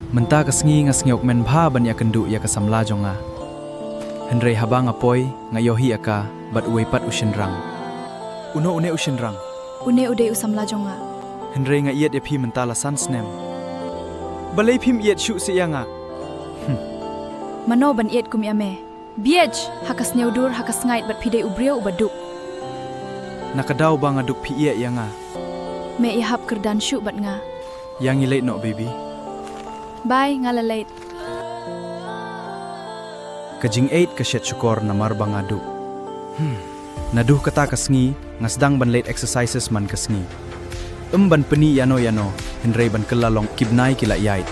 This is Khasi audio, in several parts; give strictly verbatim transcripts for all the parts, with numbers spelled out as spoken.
Mynta ka sngi nga sngewkmen bha ban ïakynduh ïa ka samla jong nga. Hynrei haba nga poi, nga ïohi ïa ka bad uwei pat u shynrang. Uno une u shynrang? Une u dei u samla jong nga. Hynrei nga ïeit ïa phi mynta la san snem. Balei phim ïeit shuh seh ïa nga? Mano ban ïeit kum ïa me? Bieit, ha ka sniewdur, ha ka sngaid bad phi dei u briew uba duk. Na ka daw ba nga duk phi ïeit ïa nga. Me ïahap kyrdan shuh bad nga. Ïa ngi leit noh, baby. Bye, nga la leit. Ka jingïeit ka shet shukor namar ba nga duk. Hmm. Naduh kata ka sngi, nga sdang ban leit exercises man ka sngi. Ym ban pyni ïano ïano, hynrei ban kylla long. Ki bnai ki la ïaid.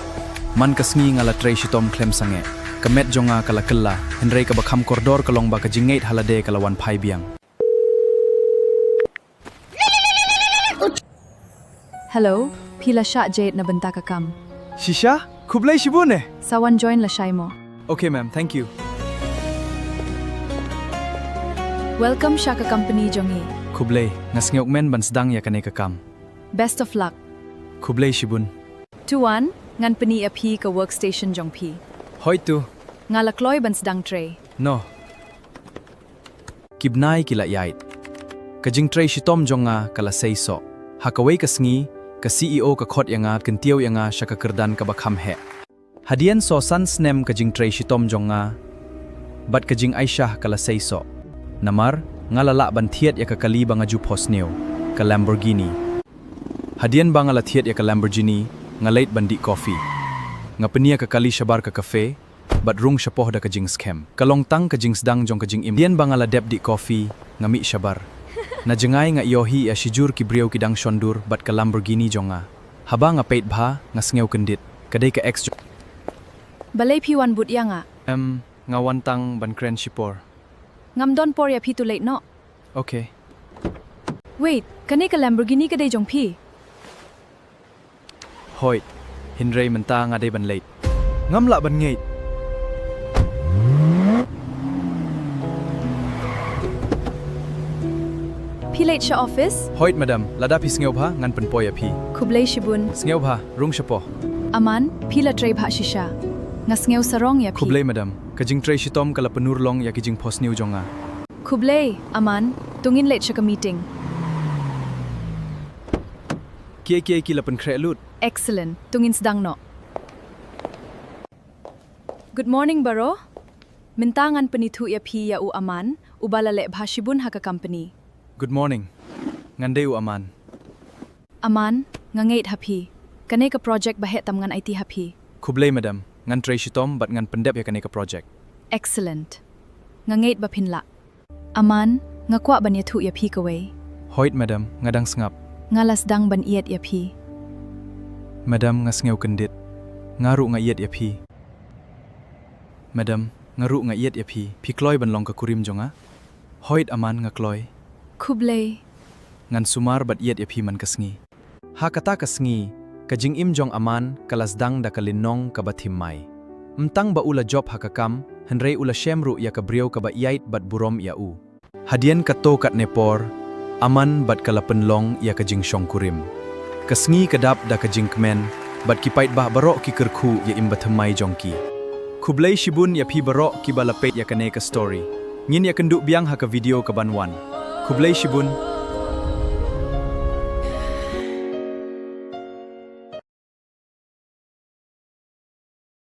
Man ka sngi nga la trei shitom khlem sangeh. Ka met jong nga ka la kylla, hynrei kaba kham kordor ka long ba ka jingngeit ha lade ka la wan phai biang. Hello, phi la shah jied na bynta ka kam? Shisha, khublei shibun eh. Sa wan join lashai mo. Okay ma'am, thank you. Welcome sha ka company jong ngi. Khublei, nga sngewkmen ban sdang ïa kane ka kam. Best of luck. Khublei shibun. To wan, ngan pyni ïa phi ka workstation jong phi. Hoi to. Nga la kloi ban sdang trei. No. Ki bnai ki la ïaid. Ka jingtrei shitom jong nga ka la sei soh. Ha kawei ka sngi, ka C E O ka khot ïa nga, kyntiew ïa nga sha ka kyrdan kaba kham heh. Hadien sawsan snem ka jingtrei shitom jong nga bad ka jingaishah ka la sei soh. Namar, nga la lah ban thied ïa ka kali ba nga ju phohsniew, ka Lamborghini. Hadien ba nga la thied ïa ka Lamborghini, nga leit ban dih coffee. Nga pyni ïa ka kali shabar ka cafe, bad rung shapoh da ka jingskhem. Ka long tang ka jingsdang jong ka jingim. Hadien ba nga la dep dih coffee, nga mih shabar. Na jngai nga ïohi ïa shijur ki briew ki dang shondur bad ka Lamborghini jong nga. Haba nga peit bha, nga sngew kyndit. Ka dei ka ex jong. Balei phi wan bud ïa nga? Em, nga wan tang ban kren shipor. Ngam don por ïa phi, to leit noh. Okay. Wait, kane ka Lamborghini ka dei jong phi? Hoid, hynrei mynta nga dei ban leit. Ngam lah ban ngeit. Phi leit sha office? Hoid madam, lada phi sngewbha ngan pynpoi ïa phi. Khublei shibun. Sngewbha, rung shapoh. Aman, phi la trei bha shisha. Nga sngew sarong ïa phi. Khublei madam, ka jingtrei shitom ka la pynurlong ïa ki jingphohsniew jong nga. Khublei, Aman, to ngin leit sha ka meeting. Kiei kiei ki la pynkhreh lut. Excellent, to ngin sdang noh. Good morning baroh. Mynta ngan pynithuh ïa phi ïa u Aman, uba la leh bha shibun ha ka company. Good morning. Ngan dei u Aman. Aman, nga ngeit ha phi. Kane ka project ba heh tam ngan aiti ha phi. Khublei madam, ngan trei shitom bad ngan pyndep ïa kane ka project. Excellent. Nga ngeit ba phin lah. Aman, nga kwah ban ïathuh ïa phi kawei. Hoid madam, nga dang sngap. Nga la sdang ban ïeit ïa phi. Madam, nga sngew kyndit. Nga ruh nga ïeit ïa phi. Madam, nga ruh nga ïeit ïa phi. Phi kloi ban long ka kurim jong nga? Hoid Aman, nga kloi. Khublei. Ngan sumar bad ïeit ïa phi man ka sngi. Ha kata ka sngi, ka jingim jong Aman ka la sdang da ka lynnong kaba thymmai. Ym tang ba u la jop ha ka kam, hynrei u la shem ruh ïa ka briew kaba ïeit bad burom ïa u. Hadien katto katne por, Aman bad ka la pynlong ïa ka jingshongkurim. Ka sngi ka dap da ka jingkmen, bad ki paidbah baroh ki kyrkhu ïa im bathymmai jong ki. Khublei shibun ïa phi baroh kiba la peit ïa kane ka story. Ngin ïakynduh biang ha ka video kaban wan. Khublei shibun.